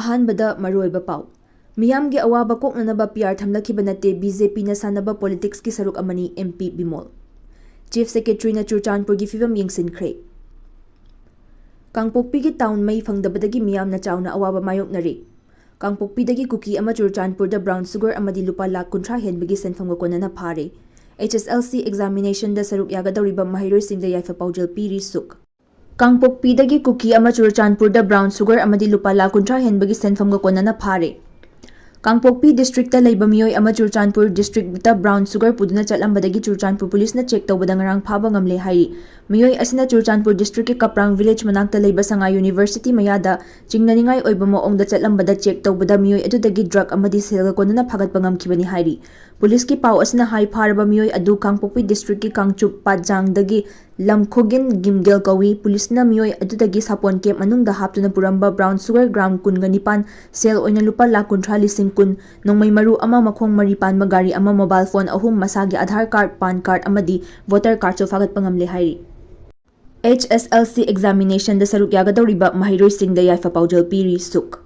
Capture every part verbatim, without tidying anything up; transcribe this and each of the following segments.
ꯑꯍꯥꯟꯕꯗ ꯃꯔꯨꯑꯣꯏꯕ ꯄꯥꯎ꯫ ꯃꯤꯌꯥꯝꯒꯤ ꯑꯋꯥꯕ ꯀꯣꯛꯅꯅꯕ ꯄꯤ ꯑꯥꯔ ꯊꯝꯂꯛꯈꯤꯕ ꯅꯠꯇꯦ, ꯕꯤ ꯖꯦ ꯄꯤꯅ ꯁꯥꯟꯅꯕ ꯄꯣꯂꯤꯇꯤꯛꯁꯀꯤ ꯁꯔꯨꯛ ꯑꯃꯅꯤ, ꯑꯦꯝ ꯄꯤ ꯕꯤꯃꯣꯜ꯫ ꯆꯤꯐ ꯁꯦꯀ꯭ꯔꯦꯇꯔꯤꯅ ꯆꯨꯔꯆꯥꯟꯄꯨꯔꯒꯤ ꯐꯤꯕꯝ ꯌꯦꯡꯁꯤꯟꯈ꯭ꯔꯦ꯫ ꯀꯥꯡꯄꯣꯛꯄꯤꯒꯤ ꯇꯥꯎꯟ ꯃꯩ ꯐꯪꯗꯕꯗꯒꯤ ꯃꯤꯌꯥꯝꯅ ꯆꯥꯎꯅ ꯑꯋꯥꯕ ꯃꯥꯌꯣꯛꯅꯔꯤ꯫ ꯀꯥꯡꯄꯣꯛꯄꯤꯗꯒꯤ ꯀꯨꯀꯤ ꯑꯃ ꯆꯨꯔꯆꯥꯟꯄꯨꯔꯗ ꯕ꯭ꯔꯥꯎꯟ ꯁꯨꯒꯔ ꯑꯃꯗꯤ ꯂꯨꯄꯥ ꯂꯥꯈ ꯀꯨꯟꯊ꯭ꯔꯥ ꯍꯦꯟꯕꯒꯤ ꯁꯦꯟꯐꯝꯒ ꯀꯣꯟꯅꯅ ꯐꯥꯔꯦ꯫ ꯑꯩꯆ ꯑꯦꯁ ꯑꯦꯜ ꯁꯤ ꯑꯦꯛꯖꯥꯃꯤꯅꯦꯁꯟꯗ ꯁꯔꯨꯛ ꯌꯥꯒꯗꯧꯔꯤꯕ ꯃꯍꯩꯔꯣꯏꯁꯤꯡꯗ ꯌꯥꯏꯐ ꯄꯥꯎꯖꯦꯜ ꯄꯤꯔꯤ ꯁꯨꯛ꯫ ꯀꯥꯡꯄꯣꯛꯄꯤꯗꯒꯤ ꯀꯨꯀꯤ ꯑꯃ ꯆꯨꯔꯆꯥꯟꯄꯨꯔꯗ ꯕ꯭ꯔꯥꯎꯟ ꯁꯨꯒꯔ ꯑꯃꯗꯤ ꯂꯨꯄꯥ ꯂꯥꯈ ꯀꯨꯟꯊ꯭ꯔꯥ ꯍꯦꯟꯕꯒꯤ ꯁꯦꯟꯐꯝꯒ ꯀꯣꯟꯅꯅ ꯐꯥꯔꯦ꯫ ꯀꯥꯡꯄꯣꯛꯄꯤ ꯗꯤꯁꯇ꯭ꯔꯤꯛꯇ ꯂꯩꯕ ꯃꯤꯑꯣꯏ ꯑꯃ ꯆꯨꯔꯆꯥꯟꯄꯨꯔ ꯗꯤꯁꯇ꯭ꯔꯤꯛꯇ ꯕ꯭ꯔꯥꯎꯟ ꯁꯨꯒꯔ ꯄꯨꯗꯨꯅ ꯆꯠꯂꯝꯕꯗꯒꯤ ꯆꯨꯔꯆꯥꯟꯄꯨꯔ ꯄꯨꯂꯤꯁꯅ ꯆꯦꯛ ꯇꯧꯕꯗ ꯉꯔꯥꯡ ꯐꯥꯕ ꯉꯝꯂꯦ ꯍꯥꯏꯔꯤ꯫ ꯃꯤꯑꯣꯏ ꯑꯁꯤꯅ ꯆꯨꯔꯆꯥꯟꯄꯨꯔ ꯗꯤꯁꯇ꯭ꯔꯤꯛꯀꯤ ꯀꯄ꯭ꯔꯥꯡ ꯚꯤꯂꯦꯖ ꯃꯅꯥꯛꯇ ꯂꯩꯕ ꯁꯉꯥꯏ ꯌꯨꯅꯤꯚꯔꯁꯤꯇꯤ ꯃꯌꯥꯗ ꯆꯤꯡꯅꯅꯤꯡꯉꯥꯏ ꯑꯣꯏꯕ ꯃꯑꯣꯡꯗ ꯆꯠꯂꯝꯕꯗ ꯆꯦꯛ ꯇꯧꯕꯗ ꯃꯤꯑꯣꯏ ꯑꯗꯨꯗꯒꯤ ꯗ꯭ꯔꯒ ꯑꯃꯗꯤ ꯁꯦꯜꯒ ꯀꯣꯟꯅꯅ ꯐꯥꯒꯠꯄ ꯉꯝꯈꯤꯕꯅꯤ ꯍꯥꯏꯔꯤ꯫ ꯄꯨꯂꯤꯁꯀꯤ ꯄꯥꯎ ꯑꯁꯤꯅ ꯍꯥꯏ, ꯐꯥꯔꯕ ꯃꯤꯑꯣꯏ ꯑꯗꯨ ꯀꯥꯡꯄꯣꯛꯄꯤ ꯗꯤꯁꯇ꯭ꯔꯤꯛꯀꯤ ꯀꯥꯡꯆꯨꯞ ꯄꯥꯠꯖꯥꯡꯗꯒꯤ ꯂꯝꯈꯣꯒꯤꯟ ꯒꯤꯝꯒꯦꯜ ꯀꯧꯏ꯫ ꯄꯨꯂꯤꯁꯅ ꯃꯤꯑꯣꯏ ꯑꯗꯨꯗꯒꯤ ꯁꯥꯄꯣꯟ ꯀꯦꯞ ꯃꯅꯨꯡꯗ ꯍꯥꯞꯇꯨꯅ ꯄꯨꯔꯝꯕ ꯕ꯭ꯔꯥꯎꯟ ꯁꯨꯒꯔ ꯒ꯭ꯔꯥꯝ ꯀꯨꯟꯒ ꯅꯤꯄꯥꯟ, ꯁꯦꯜ ꯑꯣꯏꯅ ꯂꯨꯄꯥ ꯂꯥꯈ ꯀꯨꯟꯊ꯭ꯔꯥ ꯂꯤꯁꯤꯡ ꯀꯨꯟ, ꯅꯣꯡꯃꯩ ꯃꯔꯨ ꯑꯃ, ꯃꯈꯣꯡ ꯃꯔꯤ ꯄꯥꯟꯕ ꯒꯥꯔꯤ ꯑꯃ, ꯃꯣꯕꯥꯏꯜ ꯐꯣꯟ ꯑꯍꯨꯝ, ꯃꯁꯥꯒꯤ ꯑꯙꯥꯔ ꯀꯥꯔꯗ, ꯄꯥꯟ ꯀꯥꯔꯗ ꯑꯃꯗꯤ ꯚꯣꯇꯔ ꯀꯥꯔꯗꯁꯨ ꯐꯥꯒꯠꯄ ꯉꯝꯂꯦ ꯍꯥꯏꯔꯤ꯫ ꯑꯩꯆ ꯑꯦꯁ ꯑꯦꯜ ꯁꯤ ꯑꯦꯛꯖꯥꯃꯤꯅꯦꯁꯟꯗ ꯁꯔꯨꯛ ꯌꯥꯒꯗꯧꯔꯤꯕ ꯃꯍꯩꯔꯣꯏꯁꯤꯡꯗ ꯌꯥꯏꯐ ꯄꯥꯎꯖꯦꯜ ꯄꯤꯔꯤ ꯁꯨꯛ꯫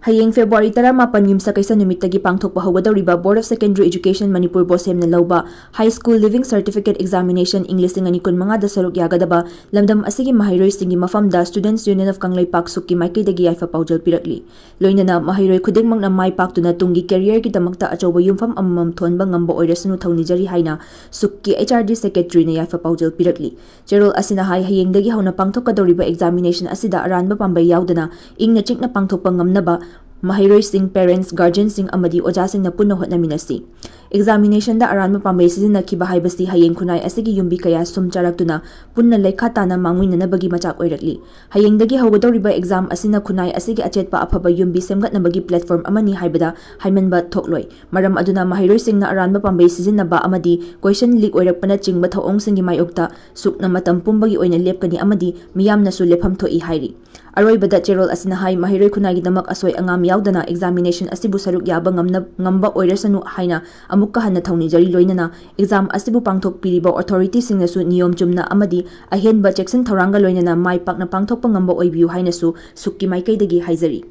ꯍꯌꯦꯡ ꯐꯦꯕ꯭ꯔꯨꯋꯥꯔꯤ ꯇꯔꯥꯃꯥꯄꯟ ꯌꯨꯝꯁꯀꯩꯁ ꯅꯨꯃꯤꯠꯇꯒꯤ ꯄꯥꯡꯊꯣꯛꯄ ꯍꯧꯒꯗꯧꯔꯤꯕ board of secondary education Manipur, ꯕꯣꯁꯦꯝꯅ ꯂꯧꯕ high school leaving certificate examination ꯏꯪ ꯂꯤꯁꯤꯡ ꯑꯅꯤ ꯀꯨꯟꯃꯉꯥꯗ ꯁꯔꯨꯛ ꯌꯥꯒꯗꯕ ꯂꯝꯗꯝ ꯑꯁꯤꯒꯤ ꯃꯍꯩꯔꯣꯏꯁꯤꯡꯒꯤ ꯃꯐꯝꯗ ꯁ꯭ꯇꯨꯗꯦꯟꯠꯁ ꯌꯨꯅꯤꯌꯟ ꯑꯣꯐ ꯀꯪꯂꯩꯄꯥꯛ, ꯁꯨꯛꯀꯤ ꯃꯥꯏꯀꯩꯗꯒꯤ ꯌꯥꯏꯐ ꯄꯥꯎꯖꯦꯜ ꯄꯤꯔꯛꯂꯤ꯫ ꯂꯣꯏꯅꯅ ꯃꯍꯩꯔꯣꯏ ꯈꯨꯗꯤꯡꯃꯛꯅ ꯃꯥꯏ ꯄꯥꯛꯇꯨꯅ ꯇꯨꯡꯒꯤ ꯀꯦꯔꯤꯌꯔꯒꯤꯗꯃꯛꯇ ꯑꯆꯧꯕ ꯌꯨꯝꯐꯝ ꯑꯃꯃꯝ ꯊꯣꯟꯕ ꯉꯝꯕ ꯑꯣꯏꯔꯁꯅꯨ, ꯊꯧꯅꯤꯖꯔꯤ ꯍꯥꯏꯅ ꯁꯨꯛꯀꯤ ꯑꯩꯆ ꯑꯥꯔ ꯗꯤ ꯁꯦꯀ꯭ꯔꯦꯇꯔꯤꯅ ꯌꯥꯏꯐ ꯄꯥꯎꯖꯦꯜ ꯄꯤꯔꯛꯂꯤ꯫ ꯆꯦꯔꯣꯜ ꯑꯁꯤꯅ ꯍꯥꯏ, ꯍꯌꯦꯡꯗꯒꯤ ꯍꯧꯅ ꯄꯥꯡꯊꯣꯛꯀꯗꯧꯔꯤꯕ ꯑꯦꯛꯖꯥꯃꯤꯅꯦꯁꯟ ꯑꯁꯤꯗ ꯑꯔꯥꯟꯕ ꯄꯥꯝꯕꯩ ꯌꯥꯎꯗꯅ ꯏꯪꯅ ꯆꯤꯛꯅ ꯄꯥꯡꯊꯣꯛꯄ ꯉꯝꯅꯕ ꯃꯍꯩꯔꯣꯏꯁꯤꯡ, ꯄꯦꯔꯦꯟꯠꯁ, ꯒꯥꯔꯖꯤꯌꯟꯁꯤꯡ ꯑꯃꯗꯤ ꯑꯣꯖꯥꯁꯤꯡꯅ ꯄꯨꯟꯅ ꯍꯣꯠꯅꯃꯤꯟꯅꯁꯤ꯫ ꯑꯦꯛꯖꯥꯃꯤꯅꯦꯁꯟꯗ ꯑꯔꯥꯟꯕ ꯄꯥꯝꯕꯩ ꯁꯤꯖꯤꯟꯅꯈꯤꯕ ꯍꯥꯏꯕꯁꯤ ꯍꯌꯦꯡ ꯈꯨꯟꯅꯥꯏ ꯑꯁꯤꯒꯤ ꯌꯨꯝꯕꯤ ꯀꯌꯥ ꯁꯨꯝ ꯆꯥꯔꯛꯇꯨꯅ ꯄꯨꯟꯅ ꯂꯩꯈꯥ ꯇꯥꯅ ꯃꯥꯡꯑꯣꯏꯅꯅꯕꯒꯤ ꯃꯆꯥꯛ ꯑꯣꯏꯔꯛꯂꯤ꯫ ꯍꯌꯦꯡꯗꯒꯤ ꯍꯧꯒꯗꯧꯔꯤꯕ ꯑꯦꯛꯖꯥꯝ ꯑꯁꯤꯅ ꯈꯨꯟꯅꯥꯏ ꯑꯁꯤꯒꯤ ꯑꯆꯦꯠꯄ ꯑꯐꯕ ꯌꯨꯝꯕꯤ ꯁꯦꯝꯒꯠꯅꯕꯒꯤ ꯄ꯭ꯂꯦꯠꯐꯣꯔꯝ ꯑꯃꯅꯤ ꯍꯥꯏꯕꯗ ꯍꯥꯏꯃꯟꯕ ꯊꯣꯛꯂꯣꯏ꯫ ꯃꯔꯝ ꯑꯗꯨꯅ ꯃꯍꯩꯔꯣꯏꯁꯤꯡꯅ ꯑꯔꯥꯟꯕ ꯄꯥꯝꯕꯩ ꯁꯤꯖꯤꯟꯅꯕ ꯑꯃꯗꯤ ꯀꯣꯏꯁꯟ ꯂꯤꯛ ꯑꯣꯏꯔꯛꯄꯅꯆꯤꯡꯕ ꯊꯧꯑꯣꯡꯁꯤꯡꯒꯤ ꯃꯥꯌꯣꯛꯇ ꯁꯨꯛꯅ ꯃꯇꯝ ꯄꯨꯝꯕꯒꯤ ꯑꯣꯏꯅ ꯂꯦꯞꯀꯅꯤ ꯑꯃꯗꯤ ꯃꯤꯌꯥꯝꯅꯁꯨ ꯂꯦꯞꯐꯝ ꯊꯣꯛꯏ ꯍꯥꯏꯔꯤ꯫ ꯑꯔꯣꯏꯕꯗ ꯆꯦꯔꯣꯜ ꯑꯁꯤꯅ ꯍꯥꯏ, ꯃꯍꯩꯔꯣꯏ ꯈꯨꯟꯅꯥꯏꯒꯤꯗꯃꯛ ꯑꯁꯣꯏ ꯑꯉꯥꯝ ꯌꯥꯎꯗꯅ ꯑꯦꯛꯖꯥꯃꯤꯅꯦꯁꯟ ꯑꯁꯤꯕꯨ ꯁꯔꯨꯛ ꯌꯥꯕ ꯉꯝꯅ-, ꯉꯝꯕ ꯑꯣꯏꯔꯁꯅꯨ ꯍꯥꯏꯅ ꯑꯃꯨꯛꯀ ꯍꯟꯅ ꯊꯧꯅꯤꯖꯔꯤ, ꯂꯣꯏꯅꯅ ꯑꯦꯛꯖꯥꯝ ꯑꯁꯤꯕꯨ ꯄꯥꯡꯊꯣꯛꯄꯤꯔꯤꯕ ꯑꯣꯊꯣꯔꯤꯇꯤꯁꯤꯡꯅꯁꯨ ꯅꯤꯌꯣꯝ ꯆꯨꯝꯅ ꯑꯃꯗꯤ ꯑꯍꯦꯟꯕ ꯆꯦꯛꯁꯤꯟ ꯊꯧꯔꯥꯡꯒ ꯂꯣꯏꯅꯅ ꯃꯥꯏ ꯄꯥꯛꯅ ꯄꯥꯡꯊꯣꯛꯄ ꯉꯝꯕ ꯑꯣꯏꯕꯤꯌꯨ ꯍꯥꯏꯅꯁꯨ ꯁꯨꯛꯀꯤ ꯃꯥꯏꯀꯩꯗꯒꯤ ꯍꯥꯏꯖꯔꯤ꯫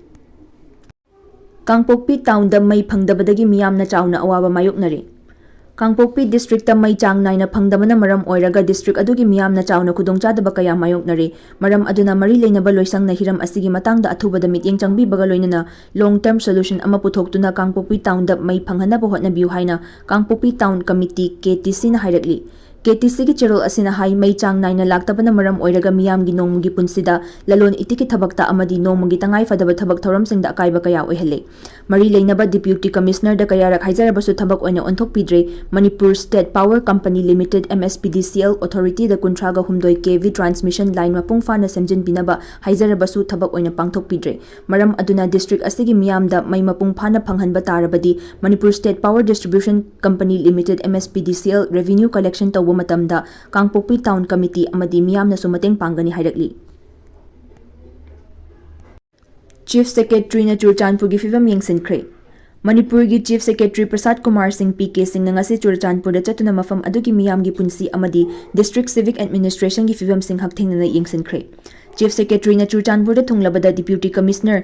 ꯀꯥꯡꯄꯣꯛꯄꯤ ꯇꯥꯎꯟꯗ ꯃꯩ ꯐꯪꯗꯕꯗꯒꯤ ꯃꯤꯌꯥꯝꯅ ꯆꯥꯎꯅ ꯑꯋꯥꯕ ꯃꯥꯌꯣꯛꯅꯔꯤ꯫ ꯀꯥꯡꯄꯣꯛꯄꯤ ꯗꯤꯁꯇ꯭ꯔꯤꯛꯇ ꯃꯩ ꯆꯥꯡ ꯅꯥꯏꯅ ꯐꯪꯗꯕꯅ ꯃꯔꯝ ꯑꯣꯏꯔꯒ ꯗꯤꯁꯇ꯭ꯔꯤꯛ ꯑꯗꯨꯒꯤ ꯃꯤꯌꯥꯝꯅ ꯆꯥꯎꯅ ꯈꯨꯗꯣꯡꯆꯥꯗꯕ ꯀꯌꯥ ꯃꯥꯌꯣꯛꯅꯔꯤ꯫ ꯃꯔꯝ ꯑꯗꯨꯅ ꯃꯔꯤ ꯂꯩꯅꯕ ꯂꯣꯏꯁꯪꯅ ꯍꯤꯔꯝ ꯑꯁꯤꯒꯤ ꯃꯇꯥꯡꯗ ꯑꯊꯨꯕꯗ ꯃꯤꯠꯌꯦꯡ ꯆꯪꯕꯤꯕꯒ ꯂꯣꯏꯅꯅ long term solution ꯑꯃ ꯄꯨꯊꯣꯛꯇꯨꯅ ꯀꯥꯡꯄꯣꯛꯄꯤ ꯇꯥꯎꯟꯗ ꯃꯩ ꯐꯪꯍꯟꯅꯕ ꯍꯣꯠꯅꯕꯤꯌꯨ ꯍꯥꯏꯅ ꯀꯥꯡꯄꯣꯛꯄꯤ ꯇꯥꯎꯟ ꯀꯃꯤꯇꯤ, ꯀꯦ ꯇꯤ ꯁꯤꯅ ꯍꯥꯏꯔꯛꯂꯤ꯫ ꯀꯦ ꯇꯤ ꯁꯤꯒꯤ ꯆꯦꯔꯣꯜ ꯑꯁꯤꯅ ꯍꯥꯏ, ꯃꯩ ꯆꯥꯡ ꯅꯥꯏꯅ ꯂꯥꯛꯇꯕꯅ ꯃꯔꯝ ꯑꯣꯏꯔꯒ ꯃꯤꯌꯥꯝꯒꯤ ꯅꯣꯡꯃꯒꯤ ꯄꯨꯟꯁꯤꯗ, ꯂꯂꯣꯟ ꯏꯇꯤꯛꯀꯤ ꯊꯕꯛꯇ ꯑꯃꯗꯤ ꯅꯣꯡꯃꯒꯤ ꯇꯉꯥꯏ ꯐꯗꯕ ꯊꯕꯛ ꯊꯧꯔꯝꯁꯤꯡꯗ ꯑꯀꯥꯏꯕ ꯀꯌꯥ ꯑꯣꯏꯍꯜꯂꯦ꯫ ꯃꯔꯤ ꯂꯩꯅꯕ ꯗꯤꯄ꯭ꯌꯨꯇꯤ ꯀꯃꯤꯁꯅꯔꯗ ꯀꯌꯥꯔꯛ ꯍꯥꯏꯖꯔꯕꯁꯨ ꯊꯕꯛ ꯑꯣꯏꯅ ꯑꯣꯟꯊꯣꯛꯄꯤꯗ꯭ꯔꯦ꯫ Manipur state power company limited, M S P D C L, ꯑꯣꯊꯣꯔꯤꯇꯤꯗ ꯀꯨꯟꯊ꯭ꯔꯥꯒ ꯍꯨꯝꯗꯣꯏ K V transmission line ꯃꯄꯨꯡ ꯐꯥꯅ ꯁꯦꯝꯖꯤꯟꯕꯤꯅꯕ ꯍꯥꯏꯖꯔꯕꯁꯨ ꯊꯕꯛ ꯑꯣꯏꯅ ꯄꯥꯡꯊꯣꯛꯄꯤꯗ꯭ꯔꯦ꯫ ꯃꯔꯝ ꯑꯗꯨꯅ ꯗꯤꯁꯇ꯭ꯔꯤꯛ ꯑꯁꯤꯒꯤ ꯃꯤꯌꯥꯝꯗ ꯃꯩ ꯃꯄꯨꯡ ꯐꯥꯅ ꯐꯪꯍꯟꯕ ꯇꯥꯔꯕꯗꯤ Manipur state power distribution company limited, M S P D C L, revenue collection ꯇꯧꯕ ꯃꯇꯝꯗ ꯀꯥꯡꯄꯣꯛꯄꯤ ꯇꯥꯎꯟ ꯀꯃꯤꯇꯤ ꯑꯃꯗꯤ ꯃꯤꯌꯥꯝꯅꯁꯨ ꯃꯇꯦꯡ ꯄꯥꯡꯒꯅꯤ ꯍꯥꯏꯔꯛꯂꯤ꯫ ꯆꯤꯐ ꯁꯦꯀ꯭ꯔꯦꯇꯔꯤꯅ ꯆꯨꯔꯆꯥꯟꯄꯨꯔꯒꯤ ꯐꯤꯚꯝ ꯌꯦꯡꯁꯤꯟꯈ꯭ꯔꯦ꯫ ꯃꯅꯤꯄꯨꯔꯒꯤ ꯆꯤꯐ ꯁꯦꯀ꯭ꯔꯦꯇꯔꯤ ꯄ꯭ꯔꯁꯥꯗ ꯀꯨꯃꯥꯔ ꯁꯤꯡ, ꯄꯤ ꯀꯦ ꯁꯤꯡꯅ ꯉꯁꯤ ꯆꯨꯔꯆꯥꯟꯄꯨꯔꯗ ꯆꯠꯇꯨꯅ ꯃꯐꯝ ꯑꯗꯨꯒꯤ ꯃꯤꯌꯥꯝꯒꯤ ꯄꯨꯟꯁꯤ ꯑꯃꯗꯤ ꯗꯤꯁꯇ꯭ꯔꯤꯛ ꯁꯤꯚꯤꯛ ꯑꯦꯗꯃꯤꯅꯤꯁꯇ꯭ꯔꯦꯁꯟꯒꯤ ꯐꯤꯚꯝꯁꯤꯡ ꯍꯛꯊꯦꯡꯅꯅ ꯌꯦꯡꯁꯤꯟꯈ꯭ꯔꯦ꯫ ꯆꯤꯐ ꯁꯦꯀ꯭ꯔꯦꯇꯔꯤꯅ ꯆꯨꯔꯆꯥꯟꯄꯨꯔꯗ ꯊꯨꯡꯂꯕꯗ ꯗꯤꯄ꯭ꯌꯨꯇꯤ ꯀꯃꯤꯁꯅꯔ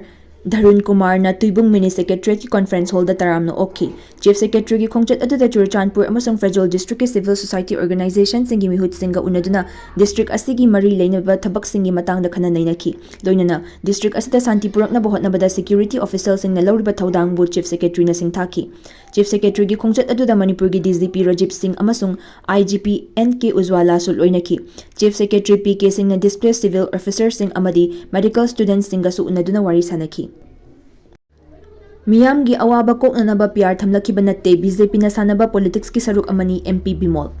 ꯙꯔꯨꯟ ꯀꯨꯃꯥꯔꯅ ꯇꯨꯏꯕꯨꯡ ꯃꯤꯅꯤ ꯁꯦꯀ꯭ꯔꯦꯇꯔꯤꯌꯦꯠꯀꯤ ꯀꯣꯟꯐ꯭ꯔꯦꯟꯁ ꯍꯣꯜꯗ ꯇꯔꯥꯝꯅ ꯑꯣꯛꯈꯤ꯫ ꯆꯤꯐ ꯁꯦꯀ꯭ꯔꯦꯇꯔꯤꯒꯤ ꯈꯣꯡꯆꯠ ꯑꯗꯨꯗ ꯆꯨꯔꯆꯥꯟꯄꯨꯔ ꯑꯃꯁꯨꯡ ꯐꯦꯖꯣꯜ ꯗꯤꯁꯇ꯭ꯔꯤꯛꯀꯤ ꯁꯤꯚꯤꯜ ꯁꯣꯁꯥꯏꯇꯤ ꯑꯣꯔꯒꯅꯥꯏꯖꯦꯁꯟꯁꯤꯡꯒꯤ ꯃꯤꯍꯨꯠꯁꯤꯡꯒ ꯎꯅꯗꯨꯅ ꯗꯤꯁꯇ꯭ꯔꯤꯛ ꯑꯁꯤꯒꯤ ꯃꯔꯤ ꯂꯩꯅꯕ ꯊꯕꯛꯁꯤꯡꯒꯤ ꯃꯇꯥꯡꯗ ꯈꯟꯅ ꯅꯩꯅꯈꯤ꯫ ꯂꯣꯏꯅꯅ ꯗꯤꯁꯇ꯭ꯔꯤꯛ ꯑꯁꯤꯗ ꯁꯥꯟꯇꯤ ꯄꯨꯔꯛꯅꯕ ꯍꯣꯠꯅꯕꯗ ꯁꯦꯀ꯭ꯌꯨꯔꯤꯇꯤ ꯑꯣꯐꯤꯁꯤꯌꯦꯜꯁꯤꯡꯅ ꯂꯧꯔꯤꯕ ꯊꯧꯗꯥꯡꯕꯨ ꯆꯤꯐ ꯁꯦꯀ꯭ꯔꯦꯇꯔꯤꯅ ꯁꯤꯡꯊꯥꯈꯤ꯫ ꯆꯤꯐ ꯁꯦꯀ꯭ꯔꯦꯇꯔꯤꯒꯤ ꯈꯣꯡꯆꯠ ꯑꯗꯨꯗ ꯃꯅꯤꯄꯨꯔꯒꯤ ꯗꯤ ꯖꯤ ꯄꯤ ꯔꯥꯖꯤꯕ ꯁꯤꯡ ꯑꯃꯁꯨꯡ ꯑꯥꯏ ꯖꯤ ꯄꯤ ꯑꯦꯟ ꯀꯦ ꯎꯖ꯭ꯋꯥꯂꯥꯁꯨ ꯂꯣꯏꯅꯈꯤ꯫ ꯆꯤꯐ ꯁꯦꯀ꯭ꯔꯦꯇꯔꯤ ꯄꯤ ꯀꯦ ꯁꯤꯡꯅ ꯗꯤꯁꯄ꯭ꯂꯦꯁ ꯁꯤꯚꯤꯜ ꯑꯣꯐꯤꯁꯔꯁꯤꯡ ꯑꯃꯗꯤ ꯃꯦꯗꯤꯀꯦꯜ ꯁ꯭ꯇꯨꯗꯦꯟꯠꯁꯤꯡꯒꯁꯨ ꯎꯅꯗꯨꯅ ꯋꯥꯔꯤ ꯁꯥꯅꯈꯤ꯫ ꯃꯤꯌꯥꯝꯒꯤ ꯑꯋꯥꯕ ꯀꯣꯛꯅꯅꯕ ꯄꯤ ꯑꯥꯔ ꯊꯝꯂꯛꯈꯤꯕ ꯅꯠꯇꯦ, ꯕꯤ ꯖꯦ ꯄꯤꯅ ꯁꯥꯟꯅꯕ ꯄꯣꯂꯤꯇꯤꯛꯁꯀꯤ ꯁꯔꯨꯛ ꯑꯃꯅꯤ, ꯑꯦꯝ ꯄꯤ ꯕꯤꯃꯣꯜ꯫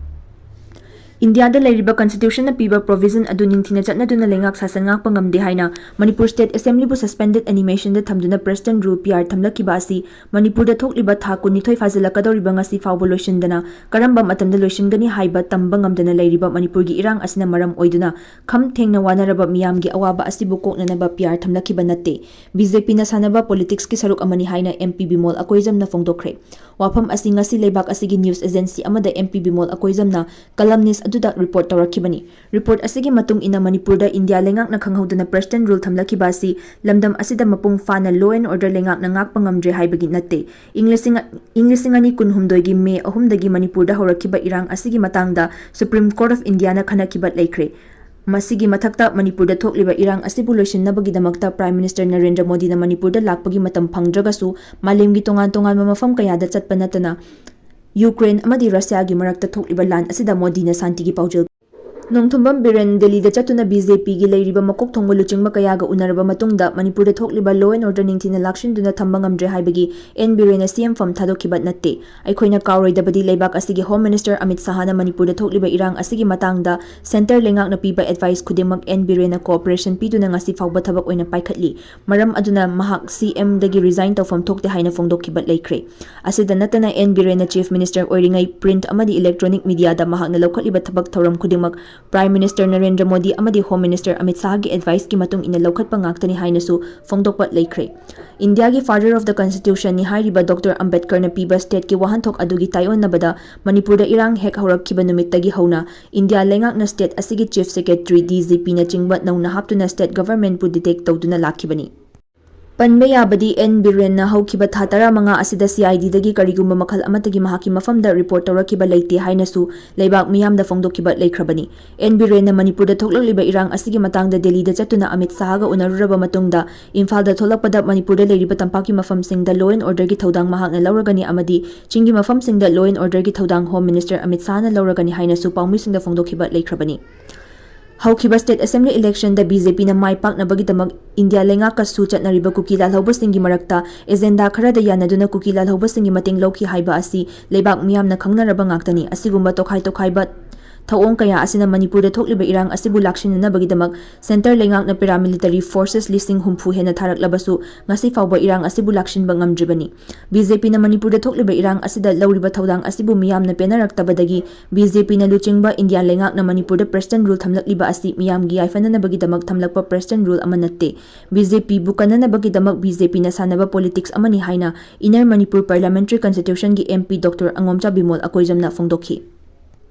ꯏꯟꯗꯤꯌꯥꯗ ꯂꯩꯔꯤꯕ ꯀꯟꯁꯇꯤꯇ꯭ꯌꯨꯁꯟꯅ ꯄꯤꯕ ꯄ꯭ꯔꯣꯚꯤꯖꯟ ꯑꯗꯨ ꯅꯤꯡꯊꯤꯅ ꯆꯠꯅꯗꯨꯅ ꯂꯩꯉꯥꯛ ꯁꯥꯁꯟ ꯉꯥꯛꯄ ꯉꯝꯗꯦ ꯍꯥꯏꯅ ꯃꯅꯤꯄꯨꯔ ꯁ꯭ꯇꯦꯠ ꯑꯦꯁꯦꯝꯕ꯭ꯂꯤꯕꯨ ꯁꯁꯄꯦꯟꯗꯦꯗ ꯑꯦꯅꯤꯃꯦꯁꯟꯗ ꯊꯝꯗꯨꯅ ꯄ꯭ꯔꯦꯁꯇꯟ ꯔꯨꯜ ꯄꯤ ꯑꯥꯔ ꯊꯝꯂꯛꯈꯤꯕ ꯑꯁꯤ ꯃꯅꯤꯄꯨꯔꯗ ꯊꯣꯛꯂꯤꯕ ꯊꯥ ꯀꯨꯟꯅꯤꯊꯣꯏ ꯐꯥꯖꯤꯜꯂꯛꯀꯗꯧꯔꯤꯕ ꯉꯁꯤ ꯐꯥꯎꯕ ꯂꯣꯏꯁꯤꯟꯗꯅ ꯀꯔꯝꯕ ꯃꯇꯝꯗ ꯂꯣꯏꯁꯤꯟꯒꯅꯤ ꯍꯥꯏꯕ ꯇꯝꯕ ꯉꯝꯗꯅ ꯂꯩꯔꯤꯕ ꯃꯅꯤꯄꯨꯔꯒꯤ ꯏꯔꯥꯡ ꯑꯁꯤꯅ ꯃꯔꯝ ꯑꯣꯏꯗꯨꯅ ꯈꯝ ꯊꯦꯡꯅ ꯋꯥꯅꯔꯕ ꯃꯤꯌꯥꯝꯒꯤ ꯑꯋꯥꯕ ꯑꯁꯤꯕꯨ ꯀꯣꯛꯅꯅꯕ ꯄꯤ ꯑꯥꯔ ꯊꯝꯂꯛꯈꯤꯕ ꯅꯠꯇꯦ꯫ ꯕꯤ ꯖꯦ ꯄꯤꯅ ꯁꯥꯟꯅꯕ ꯄꯣꯂꯤꯇꯤꯛꯁꯀꯤ ꯁꯔꯨꯛ ꯑꯃꯅꯤ ꯍꯥꯏꯅ ꯑꯦꯝ ꯄꯤ ꯕꯤꯃꯣꯜ ꯑꯀꯣꯏꯖꯝꯅ ꯐꯣꯡꯗꯣꯛꯈ꯭ꯔꯦ꯫ ꯋꯥꯐꯝ ꯑꯁꯤ ꯉꯁꯤ ꯂꯩꯕꯥꯛ ꯑꯁꯤꯒꯤ ꯅ꯭ꯌꯨꯁ ꯑꯦꯖꯦꯟꯁꯤ ꯑꯃꯗ ꯑꯦꯝ ꯄꯤ ꯕꯤꯃꯣꯜ ꯑꯀꯣꯏꯖꯝꯅ ꯀꯂꯝꯅꯤꯁ ꯑꯗꯨꯗ ꯔꯤꯄꯣꯔꯠ ꯇꯧꯔꯛꯈꯤꯕꯅꯤ꯫ ꯔꯤꯄꯣꯔꯠ ꯑꯁꯤꯒꯤ ꯃꯇꯨꯡ ꯏꯟꯅ ꯃꯅꯤꯄꯨꯔꯗ ꯏꯟꯗꯤꯌꯥ ꯂꯩꯉꯥꯛꯅ ꯈꯪꯍꯧꯗꯅ President Rule ꯊꯝꯂꯛꯈꯤꯕ ꯑꯁꯤ ꯂꯝꯗꯝ ꯑꯁꯤꯗ ꯃꯄꯨꯡ ꯐꯥꯅ law and order ꯂꯩꯉꯥꯛꯅ ꯉꯥꯛꯄ ꯉꯝꯗ꯭ꯔꯦ ꯍꯥꯏꯕꯒꯤ ꯅꯠꯇꯦ꯫ ꯏꯪ ꯂꯤꯁꯤꯡ, ꯏꯪ ꯂꯤꯁꯤꯡ ꯑꯅꯤ ꯀꯨꯟꯍꯨꯝꯗꯣꯏꯒꯤ ꯃꯦ ꯑꯍꯨꯝꯗꯒꯤ ꯃꯅꯤꯄꯨꯔꯗ ꯍꯧꯔꯛꯈꯤꯕ ꯏꯔꯥꯡ ꯑꯁꯤꯒꯤ ꯃꯇꯥꯡꯗ Supreme Court of Indiaꯅ ꯈꯟꯅꯈꯤꯕ ꯂꯩꯈ꯭ꯔꯦ꯫ ꯃꯁꯤꯒꯤ ꯃꯊꯛꯇ ꯃꯅꯤꯄꯨꯔꯗ ꯊꯣꯛꯂꯤꯕ ꯏꯔꯥꯡ ꯑꯁꯤꯕꯨ ꯂꯣꯏꯁꯤꯟꯅꯕꯒꯤꯗꯃꯛꯇ Prime Minister ꯅꯔꯦꯟꯗ꯭ꯔ ꯃꯣꯗꯤꯅ ꯃꯅꯤꯄꯨꯔꯗ ꯂꯥꯛꯄꯒꯤ ꯃꯇꯝ ꯐꯪꯗ꯭ꯔꯒꯁꯨ ꯃꯥꯂꯦꯝꯒꯤ ꯇꯣꯉꯥꯟ ꯇꯣꯉꯥꯟꯕ ꯃꯐꯝ ꯀꯌꯥꯗ ꯆꯠꯄ ꯅꯠꯇꯅ ꯌꯨꯀ꯭ꯔꯦꯟ ꯑꯃꯗꯤ ꯔꯁꯤꯌꯥꯒꯤ ꯃꯔꯛꯇ ꯊꯣꯛꯂꯤꯕ ꯂꯥꯟ ꯑꯁꯤꯗ ꯃꯣꯗꯤꯅ ꯁꯥꯟꯇꯤꯒꯤ ꯄꯥꯎꯖꯦꯜ꯫ ꯅꯣꯡꯊꯣꯝꯕꯝ ꯕꯤꯔꯦꯟ ꯗꯦꯜꯂꯤꯗ ꯆꯠꯇꯨꯅ BJPꯒꯤ ꯂꯩꯔꯤꯕ ꯃꯀꯣꯛ ꯊꯣꯡꯕ ꯂꯨꯆꯤꯡꯕ ꯀꯌꯥꯒ ꯎꯅꯔꯕ ꯃꯇꯨꯡꯗ ꯃꯅꯤꯄꯨꯔꯗ ꯊꯣꯛꯂꯤꯕ law and order ꯅꯤꯡꯊꯤꯅ ꯂꯥꯛꯁꯤꯟꯗꯨꯅ ꯊꯝꯕ ꯉꯝꯗ꯭ꯔꯦ ꯍꯥꯏꯕꯒꯤ ꯑꯦꯟ ꯕꯤꯔꯦꯟꯅ CM ꯐꯝ ꯊꯥꯗꯣꯛꯈꯤꯕ ꯅꯠꯇꯦ꯫ ꯑꯩꯈꯣꯏꯅ ꯀꯥꯎꯔꯣꯏꯗꯕꯗꯤ ꯂꯩꯕꯥꯛ ꯑꯁꯤꯒꯤ Home Minister ꯑꯃꯤꯠ ꯁꯍꯥꯅ ꯃꯅꯤꯄꯨꯔꯗ ꯊꯣꯛꯂꯤꯕ ꯏꯔꯥꯡ ꯑꯁꯤꯒꯤ ꯃꯇꯥꯡꯗ centre ꯂꯩꯉꯥꯛꯅ ꯄꯤꯕ advice ꯈꯨꯗꯤꯡꯃꯛ ꯑꯦꯟ ꯕꯤꯔꯦꯟꯅ cooperation ꯄꯤꯗꯨꯅ ꯉꯁꯤ ꯐꯥꯎꯕ ꯊꯕꯛ ꯑꯣꯏꯅ ꯄꯥꯏꯈꯠꯂꯤ꯫ ꯃꯔꯝ ꯑꯗꯨꯅ ꯃꯍꯥꯛ CMꯗꯒꯤ resign ꯇꯧꯐꯝ ꯊꯣꯛꯇꯦ ꯍꯥꯏꯅ ꯐꯣꯡꯗꯣꯛꯈꯤꯕ ꯂꯩꯈ꯭ꯔꯦ꯫ ꯑꯁꯤꯗ ꯅꯠꯇꯅ ꯑꯦꯟ ꯕꯤꯔꯦꯟꯅ Chief Minister ꯑꯣꯏꯔꯤꯉꯩ print ꯑꯃꯗꯤ electronic mediaꯗ ꯃꯍꯥꯛꯅ ꯂꯧꯈꯠꯂꯤꯕ ꯊꯕꯛ ꯊꯧꯔꯝ ꯈꯨꯗꯤꯡꯃꯛ Prime Minister ꯅꯔꯦꯟꯗ꯭ꯔ ꯃꯣꯗꯤ ꯑꯃꯗꯤ Home Minister ꯑꯃꯤꯠ ꯁꯍꯥꯒꯤ adviceꯀꯤ ꯃꯇꯨꯡ ꯏꯟꯅ ꯂꯧꯈꯠꯄ ꯉꯥꯛꯇꯅꯤ ꯍꯥꯏꯅꯁꯨ ꯐꯣꯡꯗꯣꯛꯄ ꯂꯩꯈ꯭ꯔꯦ꯫ ꯏꯟꯗꯤꯌꯥꯒꯤ Father of the Constitutionꯅꯤ ꯍꯥꯏꯔꯤꯕ ꯗꯣꯛꯇꯔ ꯑꯝꯕꯦꯗꯀꯔꯅ ꯄꯤꯕ stateꯀꯤ ꯋꯥꯍꯟꯊꯣꯛ ꯑꯗꯨꯒꯤ ꯇꯥꯏꯑꯣꯟꯅꯕꯗ ꯃꯅꯤꯄꯨꯔꯗ ꯏꯔꯥꯡ ꯍꯦꯛ ꯍꯧꯔꯛꯈꯤꯕ ꯅꯨꯃꯤꯠꯇꯒꯤ ꯍꯧꯅ ꯏꯟꯗꯤꯌꯥ ꯂꯩꯉꯥꯛꯅ state ꯑꯁꯤꯒꯤ Chief Secretary, DGPꯅꯆꯤꯡꯕ ꯅꯧꯅ ꯍꯥꯞꯇꯨꯅ state governmentꯄꯨ detect ꯇꯧꯗꯨꯅ ꯂꯥꯛꯈꯤꯕꯅꯤ꯫ ꯄꯟꯕ ꯌꯥꯕꯗꯤ ꯑꯦꯟ ꯕꯤꯔꯦꯟꯅ ꯍꯧꯈꯤꯕ ꯊꯥ ꯇꯔꯥꯃꯉꯥ ꯑꯁꯤꯗ CIDꯗꯒꯤ ꯀꯔꯤꯒꯨꯝꯕ ꯃꯈꯜ ꯑꯃꯠꯇꯒꯤ ꯃꯍꯥꯛꯀꯤ ꯃꯐꯝꯗ report ꯇꯧꯔꯛꯈꯤꯕ ꯂꯩꯇꯦ ꯍꯥꯏꯅꯁꯨ ꯂꯩꯕꯥꯛ ꯃꯤꯌꯥꯝꯗ ꯐꯣꯡꯗꯣꯛꯈꯤꯕ ꯂꯩꯈ꯭ꯔꯕꯅꯤ꯫ ꯑꯦꯟ ꯕꯤꯔꯦꯟꯅ ꯃꯅꯤꯄꯨꯔꯗ ꯊꯣꯛꯂꯛꯂꯤꯕ ꯏꯔꯥꯡ ꯑꯁꯤꯒꯤ ꯃꯇꯥꯡꯗ ꯗꯦꯜꯂꯤꯗ ꯆꯠꯇꯨꯅ ꯑꯃꯤꯠ ꯁꯍꯥꯒ ꯎꯅꯔꯨꯔꯕ ꯃꯇꯨꯡꯗ ꯏꯝꯐꯥꯜꯗ ꯊꯣꯛꯂꯛꯄꯗ ꯃꯅꯤꯄꯨꯔꯗ ꯂꯩꯔꯤꯕ ꯇꯝꯄꯥꯛꯀꯤ ꯃꯐꯝꯁꯤꯡꯗ law and orderꯒꯤ ꯊꯧꯗꯥꯡ ꯃꯍꯥꯛꯅ ꯂꯧꯔꯒꯅꯤ ꯑꯃꯗꯤ ꯆꯤꯡꯒꯤ ꯃꯐꯝꯁꯤꯡꯗ law and orderꯒꯤ ꯊꯧꯗꯥꯡ Home Minister ꯑꯃꯤꯠ ꯁꯍꯥꯅ ꯂꯧꯔꯒꯅꯤ ꯍꯥꯏꯅꯁꯨ ꯄꯥꯎꯃꯤꯁꯤꯡꯗ ꯐꯣꯡꯗꯣꯛꯈꯤꯕ ꯂꯩꯈ꯭ꯔꯕꯅꯤ꯫ ꯍꯧꯈꯤꯕ state assembly electionꯗ BJPꯅ ꯃꯥꯏ ꯄꯥꯛꯅꯕꯒꯤꯗꯃꯛ ꯏꯟꯗꯤꯌꯥ ꯂꯩꯉꯥꯛꯀꯁꯨ ꯆꯠꯅꯔꯤꯕ ꯀꯨꯀꯤ ꯂꯥꯜꯍꯧꯕꯁꯤꯡꯒꯤ ꯃꯔꯛꯇ agenda ꯈꯔꯗ ꯌꯥꯅꯗꯨꯅ ꯀꯨꯀꯤ ꯂꯥꯜꯍꯧꯕꯁꯤꯡꯒꯤ ꯃꯇꯦꯡ ꯂꯧꯈꯤ ꯍꯥꯏꯕ ꯑꯁꯤ ꯂꯩꯕꯥꯛ ꯃꯤꯌꯥꯝꯅ ꯈꯪꯅꯔꯕ ꯉꯥꯛꯇꯅꯤ꯫ ꯑꯁꯤꯒꯨꯝꯕ ꯇꯣꯈꯥꯏ ꯇꯣꯈꯥꯏꯕ ꯊꯧꯑꯣꯡ ꯀꯌꯥ ꯑꯁꯤꯅ ꯃꯅꯤꯄꯨꯔꯗ ꯊꯣꯛꯂꯤꯕ ꯏꯔꯥꯡ ꯑꯁꯤꯕꯨ ꯂꯥꯛꯁꯤꯟꯅꯅꯕꯒꯤꯗꯃꯛ centre ꯂꯩꯉꯥꯛꯅ paramilitary forces ꯂꯤꯁꯤꯡ ꯍꯨꯝꯐꯨ ꯍꯦꯟꯅ ꯊꯥꯔꯛꯂꯕꯁꯨ ꯉꯁꯤ ꯐꯥꯎꯕ ꯏꯔꯥꯡ ꯑꯁꯤꯕꯨ ꯂꯥꯛꯁꯤꯟꯕ ꯉꯝꯗ꯭ꯔꯤꯕꯅꯤ꯫ BJPꯅ ꯃꯅꯤꯄꯨꯔꯗ ꯊꯣꯛꯂꯤꯕ ꯏꯔꯥꯡ ꯑꯁꯤꯗ ꯂꯧꯔꯤꯕ ꯊꯧꯗꯥꯡ ꯑꯁꯤꯕꯨ ꯃꯤꯌꯥꯝꯅ ꯄꯦꯟꯅꯔꯛꯇꯕꯗꯒꯤ BJPꯅ ꯂꯨꯆꯤꯡꯕ ꯏꯟꯗꯤꯌꯥ ꯂꯩꯉꯥꯛꯅ ꯃꯅꯤꯄꯨꯔꯗ President Rule ꯊꯝꯂꯛꯂꯤꯕ ꯑꯁꯤ ꯃꯤꯌꯥꯝꯒꯤ ꯌꯥꯏꯐꯅꯅꯕꯒꯤꯗꯃꯛ ꯊꯝꯂꯛꯄ President Rule ꯑꯃ ꯅꯠꯇꯦ꯫ BJPꯕꯨ ꯀꯟꯅꯅꯕꯒꯤꯗꯃꯛ BJPꯅ ꯁꯥꯟꯅꯕ politics ꯑꯃꯅꯤ ꯍꯥꯏꯅ Inner Manipur Parliamentary Constitutionꯒꯤ MP Doctor ꯑꯉꯣꯝꯆꯥ Bimol ꯑꯀꯣꯏꯖꯝꯅ ꯐꯣꯡꯗꯣꯛꯈꯤ꯫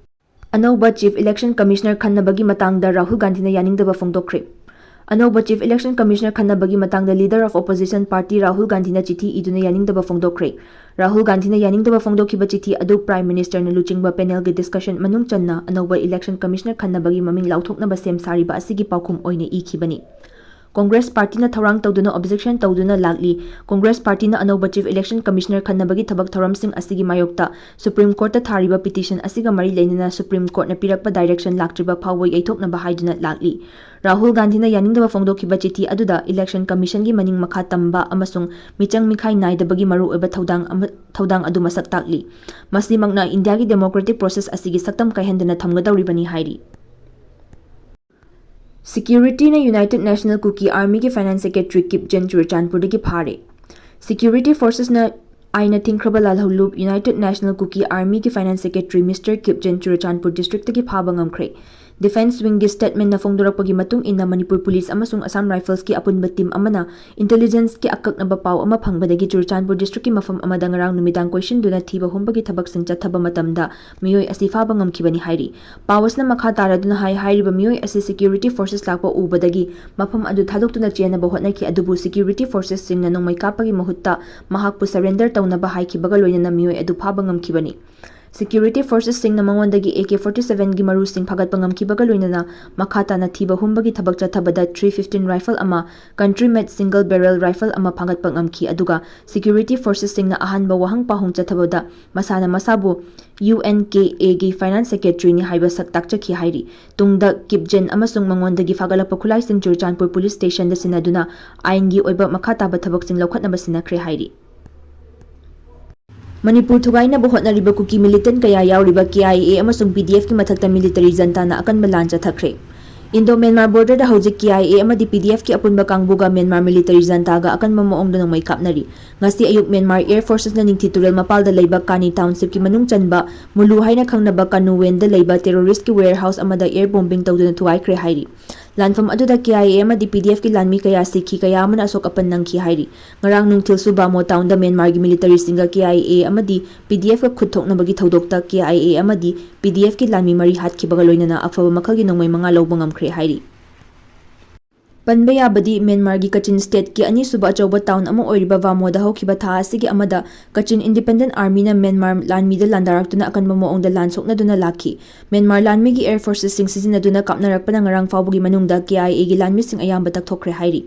ꯑꯅꯧꯕ Chief Election Commissioner ꯈꯟꯅꯕꯒꯤ ꯃꯇꯥꯡꯗ ꯔꯥꯍꯨꯜ ꯒꯥꯟꯙꯤꯅ ꯌꯥꯅꯤꯡꯗꯕ ꯐꯣꯡꯗꯣꯛꯈ꯭ꯔꯦ꯫ ꯑꯅꯧꯕ Chief Election Commissioner ꯈꯟꯅꯕꯒꯤ ꯃꯇꯥꯡꯗ Leader of Opposition Party Rahul ꯒꯥꯟꯙꯤꯅ ꯆꯤꯊꯤ ꯏꯗꯨꯅ ꯌꯥꯅꯤꯡꯗꯕ ꯐꯣꯡꯗꯣꯛꯈ꯭ꯔꯦ꯫ ꯔꯥꯍꯨꯜ ꯒꯥꯟꯙꯤꯅ ꯌꯥꯅꯤꯡꯗꯕ ꯐꯣꯡꯗꯣꯛꯈꯤꯕ ꯆꯤꯊꯤ ꯑꯗꯨ Prime Ministerꯅ ꯂꯨꯆꯤꯡꯕ panelꯒꯤ discussion ꯃꯅꯨꯡ ꯆꯟꯅ ꯑꯅꯧꯕ Election Commissioner ꯈꯟꯅꯕꯒꯤ ꯃꯃꯤꯡ ꯂꯥꯎꯊꯣꯛꯅꯕ ꯁꯦꯝ ꯁꯥꯔꯤꯕ ꯑꯁꯤꯒꯤ ꯄꯥꯎꯈꯨꯝ ꯑꯣꯏꯅ ꯏꯈꯤꯕꯅꯤ꯫ Congress Partyꯅ ꯊꯧꯔꯥꯡ ꯇꯧꯗꯨꯅ objection ꯇꯧꯗꯨꯅ ꯂꯥꯛꯂꯤ꯫ Congress Partyꯅ ꯑꯅꯧꯕ Chief Election Commissioner ꯈꯟꯅꯕꯒꯤ ꯊꯕꯛ ꯊꯧꯔꯝꯁꯤꯡ ꯑꯁꯤꯒꯤ ꯃꯥꯌꯣꯛꯇ Supreme Courtꯇ ꯊꯥꯔꯤꯕ petition ꯑꯁꯤꯒ ꯃꯔꯤ ꯂꯩꯅꯅ Supreme Courtꯅ ꯄꯤꯔꯛꯄ direction ꯂꯥꯛꯇ꯭ꯔꯤꯕ ꯐꯥꯎꯕ ꯌꯩꯊꯣꯛꯅꯕ ꯍꯥꯏꯗꯨꯅ ꯂꯥꯛꯂꯤ꯫ ꯔꯥꯍꯨꯜ ꯒꯥꯟꯙꯤꯅ ꯌꯥꯅꯤꯡꯗꯕ ꯐꯣꯡꯗꯣꯛꯈꯤꯕ ꯆꯤꯊꯤ ꯑꯗꯨꯗ Election Commissionꯒꯤ ꯃꯅꯤꯡ ꯃꯈꯥ ꯇꯝꯕ ꯑꯃꯁꯨꯡ ꯃꯤꯆꯪ ꯃꯤꯈꯥꯏ ꯅꯥꯏꯗꯕꯒꯤ ꯃꯔꯨꯑꯣꯏꯕ ꯊꯧꯗꯥꯡ ꯑꯃ, ꯊꯧꯗꯥꯡ ꯑꯗꯨ ꯃꯁꯛ ꯇꯥꯛꯂꯤ꯫ ꯃꯁꯤꯃꯛꯅ ꯏꯟꯗꯤꯌꯥꯒꯤ democratic process ꯑꯁꯤꯒꯤ ꯁꯛꯇꯝ ꯀꯥꯏꯍꯟꯗꯅ ꯊꯝꯒꯗꯧꯔꯤꯕꯅꯤ ꯍꯥꯏꯔꯤ꯫ Securityꯅ United National Kuki Armyꯒꯤ Finance Secretary ꯀꯤꯞ ꯖꯦꯟ ꯆꯨꯔꯆꯥꯟꯄꯨꯔꯗꯒꯤ ꯐꯥꯔꯦ꯫ Security Forcesꯅ ꯑꯥꯏꯟꯅ ꯊꯤꯡꯈ꯭ꯔꯕ ꯂꯥꯜꯍꯧꯂꯨꯞ United National Kuki Armyꯒꯤ Finance Secretary Mister Kipgen Churachandpur districtꯇꯒꯤ ꯐꯥꯕ ꯉꯝꯈ꯭ꯔꯦ꯫ Defence Wingꯒꯤ statementꯅ ꯐꯣꯡꯗꯣꯔꯛꯄꯒꯤ ꯃꯇꯨꯡ ꯏꯟꯅ, ꯃꯅꯤꯄꯨꯔ Police ꯑꯃꯁꯨꯡ Assam Riflesꯀꯤ ꯑꯄꯨꯟꯕ team ꯑꯃꯅ intelligenceꯀꯤ ꯑꯀꯛꯅꯕ ꯄꯥꯎ ꯑꯃ ꯐꯪꯕꯗꯒꯤ ꯆꯨꯔꯆꯥꯟꯄꯨꯔ districtꯀꯤ ꯃꯐꯝ ꯑꯃꯗ ꯉꯔꯥꯡ ꯅꯨꯃꯤꯗꯥꯡ ꯀꯣꯏꯁꯤꯟꯗꯨꯅ ꯊꯤꯕ ꯍꯨꯝꯕꯒꯤ ꯊꯕꯛꯁꯤꯡ ꯆꯠꯊꯕ ꯃꯇꯝꯗ ꯃꯤꯑꯣꯏ ꯑꯁꯤ ꯐꯥꯕ ꯉꯝꯈꯤꯕꯅꯤ ꯍꯥꯏꯔꯤ꯫ ꯄꯥꯎ ꯑꯁꯤꯅ ꯃꯈꯥ ꯇꯥꯔꯗꯨꯅ ꯍꯥꯏ, ꯍꯥꯏꯔꯤꯕ ꯃꯤꯑꯣꯏ ꯑꯁꯤ Security Forces ꯂꯥꯛꯄ ꯎꯕꯗꯒꯤ ꯃꯐꯝ ꯑꯗꯨ ꯊꯥꯗꯣꯛꯇꯨꯅ ꯆꯦꯟꯅꯕ ꯍꯣꯠꯅꯈꯤ, ꯑꯗꯨꯕꯨ Security Forcesꯁꯤꯡꯅ ꯅꯣꯡꯃꯩ ꯀꯥꯞꯄꯒꯤ ꯃꯍꯨꯠꯇ ꯃꯍꯥꯛꯄꯨ surrender ꯇꯧꯅꯕ ꯍꯥꯏꯈꯤꯕꯒ ꯂꯣꯏꯅꯅ ꯃꯤꯑꯣꯏ ꯑꯗꯨ ꯐꯥꯕ ꯉꯝꯈꯤꯕꯅꯤ꯫ Security Forcesꯁꯤꯡꯅ ꯃꯉꯣꯟꯗꯒꯤ AK forty sevenꯒꯤ ꯃꯔꯨꯁꯤꯡ ꯐꯥꯒꯠꯄ ꯉꯝꯈꯤꯕꯒ ꯂꯣꯏꯅꯅ ꯃꯈꯥ ꯇꯥꯅ ꯊꯤꯕ ꯍꯨꯝꯕꯒꯤ ꯊꯕꯛ ꯆꯠꯊꯕꯗ three fifteen rifle ꯑꯃ, country made single barrel rifle ꯑꯃ ꯐꯥꯒꯠꯄ ꯉꯝꯈꯤ, ꯑꯗꯨꯒ Security Forcesꯁꯤꯡꯅ ꯑꯍꯥꯟꯕ ꯋꯥꯍꯪ ꯄꯥꯎꯍꯪ ꯆꯠꯊꯕꯗ ꯃꯁꯥꯅ ꯃꯁꯥꯕꯨ UNKAꯒꯤ Finance Secretaryꯅꯤ ꯍꯥꯏꯕ ꯁꯛ ꯇꯥꯛꯆꯈꯤ ꯍꯥꯏꯔꯤ꯫ ꯇꯨꯡꯗ ꯀꯤꯞ ꯖꯦꯟ ꯑꯃꯁꯨꯡ ꯃꯉꯣꯟꯗꯒꯤ ꯐꯥꯒꯠꯂꯛꯄ ꯈꯨꯠꯂꯥꯏꯁꯤꯡ ꯆꯨꯔꯆꯥꯟꯄꯨꯔ Police Stationꯗ ꯁꯤꯟꯅꯗꯨꯅ ꯑꯥꯏꯟꯒꯤ ꯑꯣꯏꯕ ꯃꯈꯥ ꯇꯥꯕ ꯊꯕꯛꯁꯤꯡ ꯂꯧꯈꯠꯅꯕ ꯁꯤꯟꯅꯈ꯭ꯔꯦ ꯍꯥꯏꯔꯤ꯫ ꯃꯅꯤꯄꯨꯔ ꯊꯨꯒꯥꯏꯅꯕ ꯍꯣꯠꯅꯔꯤꯕ ꯀꯨꯀꯤ militant ꯀꯌꯥ ꯌꯥꯎꯔꯤꯕ KIA ꯑꯃꯁꯨꯡ PDFꯀꯤ ꯃꯊꯛꯇ military juntaꯅ ꯑꯀꯟꯕ ꯂꯥꯟ ꯆꯠꯊꯈ꯭ꯔꯦ꯫ Indo Myanmar borderꯗ ꯍꯧꯖꯤꯛ KIA ꯑꯃꯗꯤ PDFꯀꯤ ꯑꯄꯨꯟꯕ ꯀꯥꯡꯕꯨꯒ Myanmar military juntaꯒ ꯑꯀꯟꯕ ꯃꯑꯣꯡꯗ ꯅꯣꯡꯃꯩ ꯀꯥꯞꯅꯔꯤ꯫ ꯉꯁꯤ ꯑꯌꯨꯛ Myanmar Air Forcesꯅ ꯅꯤꯡꯊꯤ ꯇꯨꯔꯦꯜ ꯃꯄꯥꯜꯗ ꯂꯩꯕ Kani Townshipꯀꯤ ꯃꯅꯨꯡ ꯆꯟꯕ ꯃꯨꯂꯨ ꯍꯥꯏꯅ ꯈꯪꯅꯕ Kanuwenꯗ ꯂꯩꯕ terroristꯀꯤ warehouse ꯑꯃꯗ air bombing ꯇꯧꯗꯨꯅ ꯊꯨꯒꯥꯏꯈ꯭ꯔꯦ ꯍꯥꯏꯔꯤ꯫ ꯂꯥꯟꯐꯝ ꯑꯗꯨꯗ ꯀꯦ ꯑꯥꯏ ꯑꯦ ꯑꯃꯗꯤ ꯄꯤ ꯗꯤ ꯑꯦꯐꯀꯤ ꯂꯥꯟꯃꯤ ꯀꯌꯥ ꯁꯤꯈꯤ, ꯀꯌꯥ ꯑꯃꯅ ꯑꯁꯣꯛ ꯑꯄꯟ ꯅꯪꯈꯤ ꯍꯥꯏꯔꯤ꯫ ꯉꯔꯥꯡ ꯅꯨꯡꯊꯤꯜꯁꯨ ꯕꯥꯃꯣ ꯇꯥꯎꯟꯗ ꯃ꯭ꯌꯥꯟꯃꯥꯔꯒꯤ ꯃꯤꯂꯤꯇꯔꯤꯁꯤꯡꯒ ꯀꯦ ꯑꯥꯏ ꯑꯦ ꯑꯃꯗꯤ ꯄꯤ ꯗꯤ ꯑꯦꯐꯀ ꯈꯨꯠ ꯊꯣꯛꯅꯕꯒꯤ ꯊꯧꯗꯣꯛꯇ ꯀꯦ ꯑꯥꯏ ꯑꯦ ꯑꯃꯗꯤ ꯄꯤ ꯗꯤ ꯑꯦꯐꯀꯤ ꯂꯥꯟꯃꯤ ꯃꯔꯤ ꯍꯥꯠꯈꯤꯕꯒ ꯂꯣꯏꯅꯅ ꯑꯐꯕ ꯃꯈꯜꯒꯤ ꯅꯣꯡꯃꯩ ꯃꯉꯥ ꯂꯧꯕ ꯉꯝꯈ꯭ꯔꯦ ꯍꯥꯏꯔꯤ꯫ ꯄꯟꯕ ꯌꯥꯕꯗꯤ, ꯃ꯭ꯌꯥꯟꯃꯥꯔꯒꯤ ꯀꯆꯤꯟ ꯁ꯭ꯇꯦꯠꯀꯤ ꯑꯅꯤꯁꯨꯕ ꯑꯆꯧꯕ ꯇꯥꯎꯟ ꯑꯃ ꯑꯣꯏꯔꯤꯕ ꯕꯥꯃꯣꯗ ꯍꯧꯈꯤꯕ ꯊꯥ ꯑꯁꯤꯒꯤ ꯑꯃꯗ ꯀꯆꯤꯟ ꯏꯟꯗꯤꯄꯦꯟꯗꯦꯟ ꯑꯥꯔꯃꯤꯅ ꯃ꯭ꯌꯥꯟꯃꯥꯔ ꯂꯥꯟꯃꯤꯗ ꯂꯥꯟꯗꯥꯔꯛꯇꯨꯅ ꯑꯀꯟꯕ ꯃꯑꯣꯡꯗ ꯂꯥꯟ ꯁꯣꯛꯅꯗꯨꯅ ꯂꯥꯛꯈꯤ꯫ ꯃ꯭ꯌꯥꯟꯃꯥꯔ ꯂꯥꯟꯃꯤꯒꯤ ꯑꯦꯌꯔ ꯐꯣꯔꯁꯦꯁꯁꯤꯡ ꯁꯤꯖꯤꯟꯅꯗꯨꯅ ꯀꯥꯞꯅꯔꯛꯄꯅ ꯉꯔꯥꯡ ꯐꯥꯎꯕꯒꯤ ꯃꯅꯨꯡꯗ ꯀꯦ ꯑꯥꯏ ꯑꯦꯒꯤ ꯂꯥꯟꯃꯤꯁꯤꯡ ꯑꯌꯥꯝꯕ ꯇꯛꯊꯣꯛꯈ꯭ꯔꯦ ꯍꯥꯏꯔꯤ꯫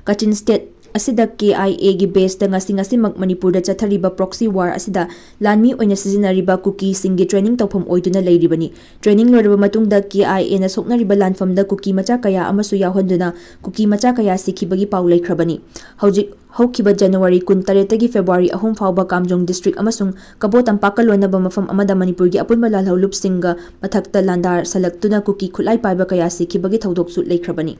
ꯀꯆꯤꯟ ꯁ꯭ꯇꯦꯠ ꯑꯁꯤꯗ ꯀꯦ ꯑꯥꯏ ꯑꯦꯒꯤ ꯕꯦꯁꯇ ꯉꯁꯤ ꯉꯁꯤꯃꯛ ꯃꯅꯤꯄꯨꯔꯗ ꯆꯠꯊꯔꯤꯕ ꯄ꯭ꯔꯣꯛꯁꯤ ꯋꯥꯔ ꯑꯁꯤꯗ ꯂꯥꯟꯃꯤ ꯑꯣꯏꯅ ꯁꯤꯖꯤꯟꯅꯔꯤꯕ ꯀꯨꯀꯤꯁꯤꯡꯒꯤ ꯇ꯭ꯔꯦꯅꯤꯡ ꯇꯧꯐꯝ ꯑꯣꯏꯗꯨꯅ ꯂꯩꯔꯤꯕꯅꯤ꯫ ꯇ꯭ꯔꯦꯅꯤꯡ ꯂꯣꯏꯔꯕ ꯃꯇꯨꯡꯗ ꯀꯦ ꯑꯥꯏ ꯑꯦꯅ ꯁꯣꯛꯅꯔꯤꯕ ꯂꯥꯟꯐꯝꯗ ꯀꯨꯀꯤ ꯃꯆꯥ ꯀꯌꯥ ꯑꯃꯁꯨ ꯌꯥꯎꯍꯟꯗꯨꯅ ꯀꯨꯀꯤ ꯃꯆꯥ ꯀꯌꯥ ꯁꯤꯈꯤꯕꯒꯤ ꯄꯥꯎ ꯂꯩꯈ꯭ꯔꯕꯅꯤ꯫ ꯍꯧꯖꯤꯛ ꯍꯧꯈꯤꯕ ꯖꯅꯋꯥꯔꯤ ꯀꯨꯟꯇꯔꯦꯠꯇꯒꯤ ꯐꯦꯕ꯭ꯔꯨꯋꯥꯔꯤ ꯑꯍꯨꯝ ꯐꯥꯎꯕ ꯀꯥꯝꯖꯣꯡ ꯗꯤꯁꯇ꯭ꯔꯤꯛ ꯑꯃꯁꯨꯡ ꯀꯕꯣ ꯇꯝꯄꯥꯛꯀ ꯂꯣꯟꯅꯕ ꯃꯐꯝ ꯑꯃꯗ ꯃꯅꯤꯄꯨꯔꯒꯤ ꯑꯄꯨꯟꯕ ꯂꯥꯜꯍꯧꯂꯨꯞꯁꯤꯡꯒ ꯃꯊꯛꯇ ꯂꯥꯟꯗꯥꯔ ꯁꯜꯂꯛꯇꯨꯅ ꯀꯨꯀꯤ ꯈꯨꯠꯂꯥꯏ ꯄꯥꯏꯕ ꯀꯌꯥ ꯁꯤꯈꯤꯕꯒꯤ ꯊꯧꯗꯣꯛꯁꯨ ꯂꯩꯈ꯭ꯔꯕꯅꯤ꯫